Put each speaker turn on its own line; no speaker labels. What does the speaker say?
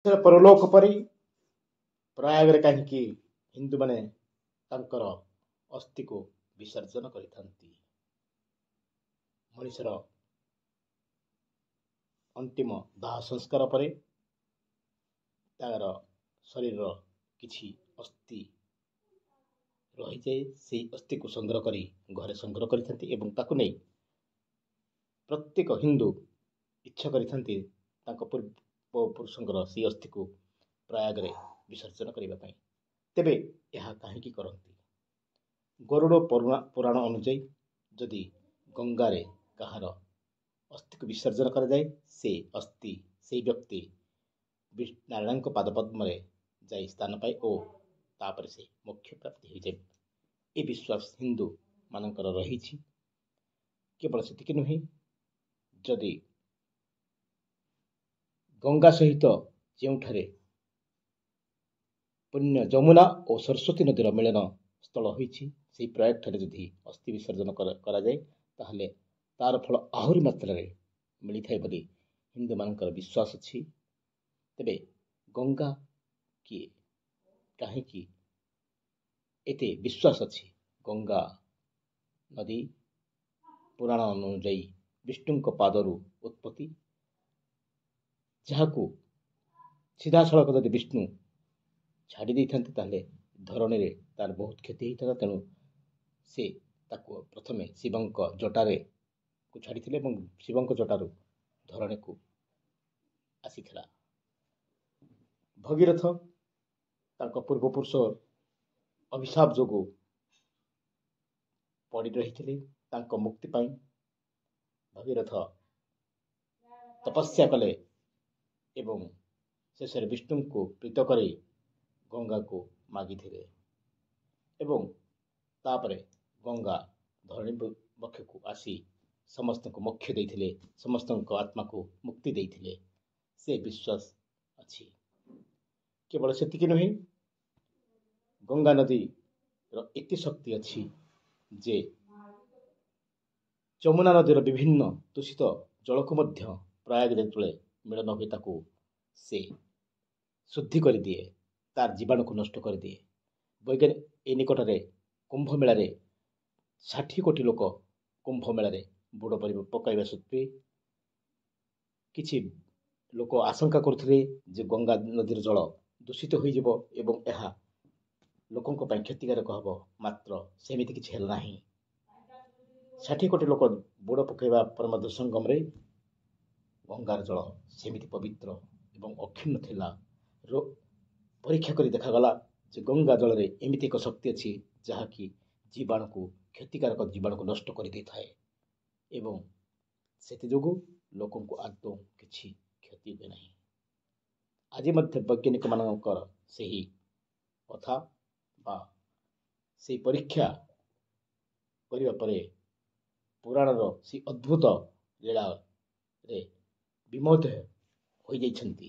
ପରଲୋକ ପରେ ପ୍ରୟାଗରେ କାହିଁକି ହିନ୍ଦୁମାନେ ତାଙ୍କର ଅସ୍ଥିକୁ ବିସର୍ଜନ କରିଥାନ୍ତି? ମଣିଷର ଅନ୍ତିମ ଦାହ ସଂସ୍କାର ପରେ ତାର ଶରୀରର କିଛି ଅସ୍ଥି ରହିଯାଏ। ସେଇ ଅସ୍ଥିକୁ ସଂଗ୍ରହ କରି ଘରେ ସଂଗ୍ରହ କରିଥାନ୍ତି ଏବଂ ତାକୁ ନେଇ ପ୍ରତ୍ୟେକ ହିନ୍ଦୁ ଇଚ୍ଛା କରିଥାନ୍ତି ତାଙ୍କ ପୂର୍ବପୁରୁଷଙ୍କର ସେଇ ଅସ୍ଥିକୁ ପ୍ରୟାଗରେ ବିସର୍ଜନ କରିବା ପାଇଁ। ତେବେ ଏହା କାହିଁକି କରନ୍ତି? ଗରୁଡ଼ ପୁରାଣ ଅନୁଯାୟୀ ଯଦି ଗଙ୍ଗାରେ କାହାର ଅସ୍ଥିକୁ ବିସର୍ଜନ କରାଯାଏ, ସେ ଅସ୍ଥି ସେଇ ବ୍ୟକ୍ତି ନାରାୟଣଙ୍କ ପାଦପଦ୍ମରେ ଯାଇ ସ୍ଥାନ ପାଏ ଓ ତାପରେ ସେ ମୋକ୍ଷ ପ୍ରାପ୍ତି ହୋଇଯାଏ। ଏ ବିଶ୍ୱାସ ହିନ୍ଦୁମାନଙ୍କର ରହିଛି। କେବଳ ସେତିକି ନୁହେଁ, ଯଦି ଗଙ୍ଗା ସହିତ ଯେଉଁଠାରେ ପୁଣ୍ୟ ଯମୁନା ଓ ସରସ୍ୱତୀ ନଦୀର ମିଳନ ସ୍ଥଳ ହୋଇଛି, ସେହି ପ୍ରୟାଗଠାରେ ଯଦି ଅସ୍ଥି ବିସର୍ଜନ କରାଯାଏ, ତାହେଲେ ତାର ଫଳ ଆହୁରି ମାତ୍ରାରେ ମିଳିଥାଏ ବୋଲି ହିନ୍ଦୁମାନଙ୍କର ବିଶ୍ୱାସ ଅଛି। ତେବେ ଗଙ୍ଗା କିଏ, କାହିଁକି ଏତେ ବିଶ୍ୱାସ ଅଛି? ଗଙ୍ଗା ନଦୀ ପୁରାଣ ଅନୁଯାୟୀ ବିଷ୍ଣୁଙ୍କ ପାଦରୁ ଉତ୍ପତ୍ତି, ଯାହାକୁ ସିଧାସଳଖ ଯଦି ବିଷ୍ଣୁ ଛାଡ଼ି ଦେଇଥାନ୍ତେ ତାହେଲେ ଧରଣୀରେ ତାର ବହୁତ କ୍ଷତି ହୋଇଥାନ୍ତା। ତେଣୁ ସେ ତାକୁ ପ୍ରଥମେ ଶିବଙ୍କ ଜଟାରେ ଛାଡ଼ିଥିଲେ ଏବଂ ଶିବଙ୍କ ଜଟାରୁ ଧରଣୀକୁ ଆସିଥିଲା। ଭଗୀରଥ ତାଙ୍କ ପୂର୍ବପୁରୁଷ ଅଭିଶାପ ଯୋଗୁଁ ପଡ଼ି ରହିଥିଲେ। ତାଙ୍କ ମୁକ୍ତି ପାଇଁ ଭଗୀରଥ ତପସ୍ୟା କଲେ ଏବଂ ଶେଷରେ ବିଷ୍ଣୁଙ୍କୁ ପ୍ରୀତ କରି ଗଙ୍ଗାକୁ ମାଗିଥିଲେ ଏବଂ ତାପରେ ଗଙ୍ଗା ଧରଣୀ ବକ୍ଷକୁ ଆସି ସମସ୍ତଙ୍କୁ ମୋକ୍ଷ ଦେଇଥିଲେ, ସମସ୍ତଙ୍କ ଆତ୍ମାକୁ ମୁକ୍ତି ଦେଇଥିଲେ, ସେ ବିଶ୍ୱାସ ଅଛି। କେବଳ ସେତିକି ନୁହେଁ, ଗଙ୍ଗା ନଦୀର ଏତେ ଶକ୍ତି ଅଛି ଯେ ଯମୁନା ନଦୀର ବିଭିନ୍ନ ଦୂଷିତ ଜଳକୁ ମଧ୍ୟ ପ୍ରୟାଗରେ ଯେତେବେଳେ ମିଳନ ହୁଏ ତାକୁ ସେ ଶୁଦ୍ଧି କରିଦିଏ, ତାର ଜୀବାଣୁକୁ ନଷ୍ଟ କରିଦିଏ। ବୈଜ୍ଞାନିକ ଏ ନିକଟରେ କୁମ୍ଭମେଳାରେ 60 କୋଟି ଲୋକ କୁମ୍ଭମେଳାରେ ବୁଡ଼ ପକାଇବା ସତ୍ତ୍ୱେ କିଛି ଲୋକ ଆଶଙ୍କା କରୁଥିଲେ ଯେ ଗଙ୍ଗା ନଦୀର ଜଳ ଦୂଷିତ ହୋଇଯିବ ଏବଂ ଏହା ଲୋକଙ୍କ ପାଇଁ କ୍ଷତିକାରକ ହେବ, ମାତ୍ର ସେମିତି କିଛି ହେଲା ନାହିଁ। 60 କୋଟି ଲୋକ ବୁଡ଼ ପକାଇବା ପରେ ମଧ୍ୟ ସଙ୍ଗମରେ ଗଙ୍ଗାର ଜଳ ସେମିତି ପବିତ୍ର ଏବଂ ଅକ୍ଷୁଣ୍ଣ ଥିଲା। ପରୀକ୍ଷା କରି ଦେଖାଗଲା ଯେ ଗଙ୍ଗା ଜଳରେ ଏମିତି ଏକ ଶକ୍ତି ଅଛି ଯାହାକି ଜୀବାଣୁକୁ, କ୍ଷତିକାରକ ଜୀବାଣୁକୁ ନଷ୍ଟ କରିଦେଇଥାଏ ଏବଂ ସେଥିଯୋଗୁଁ ଲୋକଙ୍କୁ ଆଦୌ କିଛି କ୍ଷତି ହୁଏ ନାହିଁ। ଆଜି ମଧ୍ୟ ବୈଜ୍ଞାନିକମାନଙ୍କର ସେହି କଥା ବା ସେହି ପରୀକ୍ଷା କରିବା ପରେ ପୁରାଣର ସେହି ଅଦ୍ଭୁତ ଲୀଳାରେ ବିମୋହିତ ହୋଇଯାଇଛନ୍ତି।